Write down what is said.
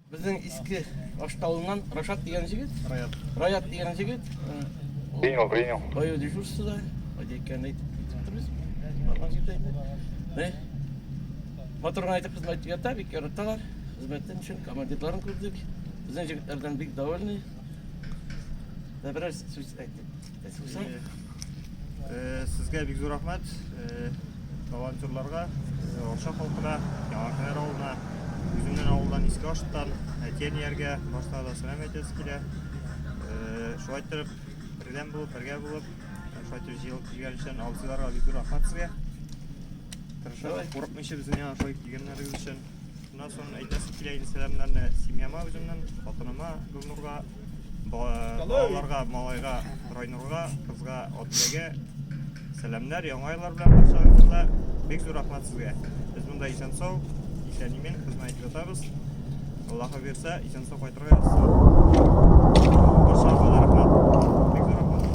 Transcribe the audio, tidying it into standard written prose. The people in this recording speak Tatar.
Безнең Иске Аштавылыннан Рашат дигән җегет. Раят. Раят дигән җегет. Принял, принял. Бою дежурствода. Кайда икәнен әйтеп әйтеп торабыз. Барган җирдә инде. Не? Матур гына итеп хезмәт ята, бик яраталар. Хезмәтен өчен командирларын күрдек. Безнең җегетләрдән бик довольны. Да берәр сүз әйтеп. Әйтсәң. Сезгә бик зур рәхмәт. Волонтерларга, Арча халкына, Яңа Кенәр авылына, үземнең авылдан Иске Ашыттан, әти-әниләргә, барысына да сәлам әйтәсе килә. Шулай итеп, бердәм булып, бергә булып, шулай итеп җыелып килгән өчен абзыйларга бик зур рәхмәт сезгә. Тырышып, курыкмыйча безнең янга шулай килгәннәрегез өчен. Шуннан соң әйтәсе килә инде сәламнәрне семьяма үземнең, хатыныма Гөлнурга, балаларга, малайга Райнурга, кызга Адиләгә сәламнәр, яңа еллар белән барчагызны да. Бик зур рәхмәт сезгә. Без монда исән-сау, исән-имин хезмәт итеп ятабыз. Аллаһы бирсә, исән-сау кайтырга язсын. Барчагызга да рәхмәт. Бик зур рәхмәт.